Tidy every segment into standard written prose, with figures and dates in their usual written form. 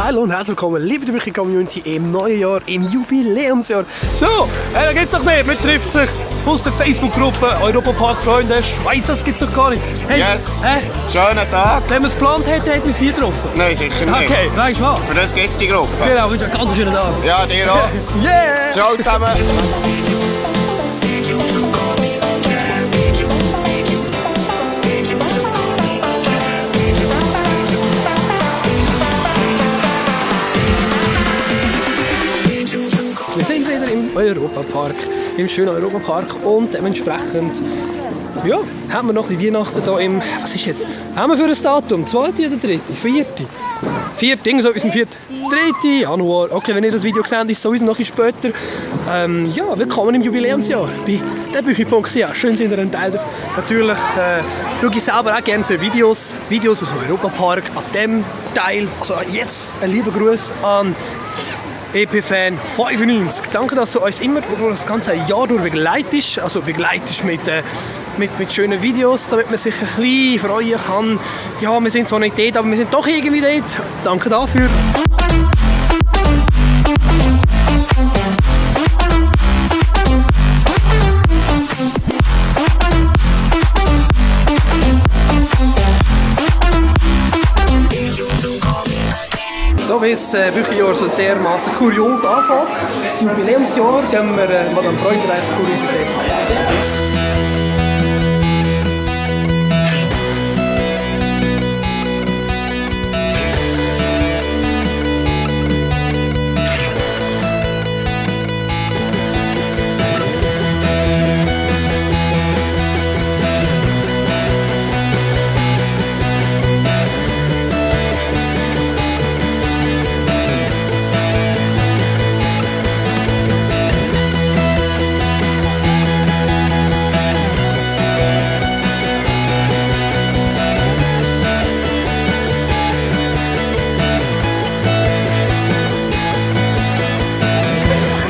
Hallo und herzlich willkommen, liebe Bücher-Community, im neuen Jahr, im Jubiläumsjahr. So, da geht's doch nicht. Man trifft sich aus der Facebook-Gruppe Europapark-Freunde Schweiz, das gibt's doch gar nicht. Hey, yes, schönen Tag. Wenn man es geplant hätte, hätten wir es nie getroffen. Nein, sicher nicht. Okay, weißt du was? Für das gibt's die Gruppe. Genau, wünsche einen ganz schönen Tag. Ja, dir auch. Yeah! Ciao zusammen. Wir sind wieder im Europapark, im schönen Europapark und dementsprechend ja, haben wir noch ein bisschen Weihnachten hier im, was ist jetzt, haben wir für ein Datum, 2. oder 3., 4.? 4. so etwas im 4. 3. Januar, okay, wenn ihr das Video seht, ist es sowieso noch ein bisschen später. Ja, willkommen im Jubiläumsjahr bei derbüchi.ch, schön sind ihr ein Teil davon. Natürlich schaue ich selber auch gerne so Videos aus dem Europapark, an dem Teil, also jetzt ein lieber Gruß an EP-Fan 95. Danke, dass du uns immer das ganze Jahr durch begleitest. Also begleitest mit schönen Videos, damit man sich ein bisschen freuen kann. Ja, wir sind zwar nicht dort, aber wir sind doch irgendwie dort. Danke dafür. So wie das Bücherjahr so dermaßen kurios anfängt, das Jubiläumsjahr, gehen wir Madame Freudenreis Kuriosität.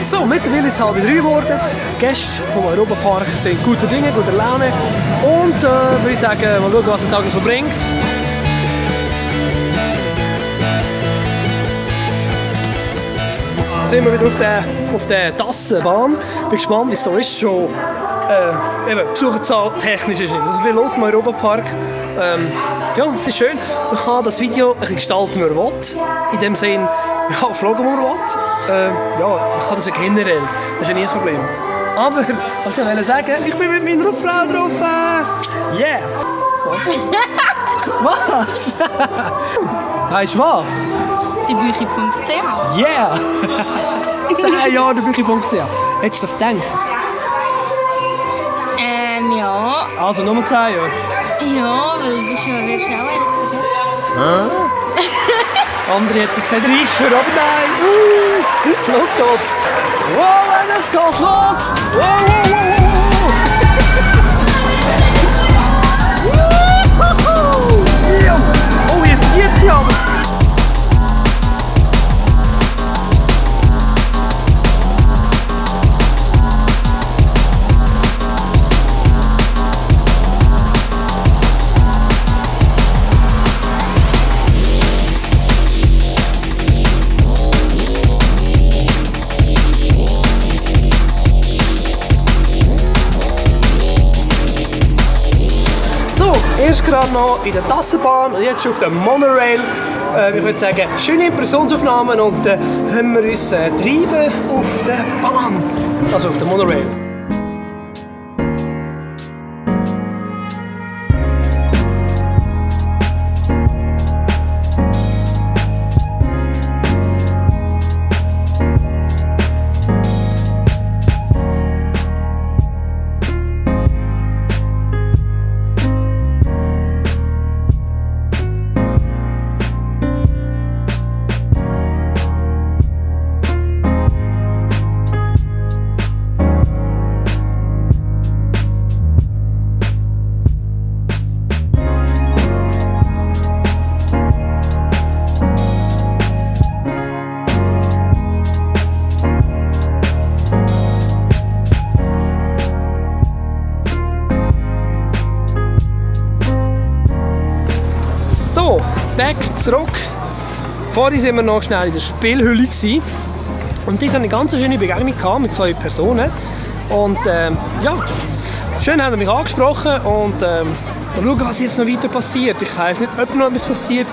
So, mittlerweile ist es 2:30 geworden. Die Gäste vom Europapark sind guter Dinge, guter Laune. Und würde ich sagen, mal schauen, was der Tag so bringt. Sind wir wieder auf der Tassenbahn. Bin gespannt, wie es so ist. Schon Besucherzahl technisch ist nicht so viel los im Europapark. Ja, es ist schön. Man kann das Video ein bisschen gestalten, wie man will. In dem Sinn, ja, vloggen, wo man will. Ja, ich kann das ja generell. Das ist ja nie das Problem. Aber, was ich wollte sagen, ich bin mit meiner Frau drauf. Yeah! Was? Weißt du was? Derbüchi.ch. Yeah! 10 Jahre derbüchi.ch. Hättest du das gedacht? Ja. Also, nur 10 Jahre. Ja, weil du bist ja wieder schneller. Andere hätten gesagt, reifer, aber nein. Los geht's. Wow, es geht los. Wow, wow, wow, wow. Ja. Oh, jetzt ja. Erst gerade noch in der Tassenbahn und jetzt schon auf der Monorail. Ich würde sagen, schöne Impressionsaufnahmen und dann hören wir uns treiben auf der Bahn, also auf der Monorail. Tag zurück Vorhin waren wir noch schnell in der Spielhülle gewesen. Und dort hatte ich eine ganz schöne Begegnung gehabt mit 2 Personen. Und ja, schön haben sie mich angesprochen und mal schauen, was jetzt noch weiter passiert. Ich weiss nicht, ob noch etwas passiert.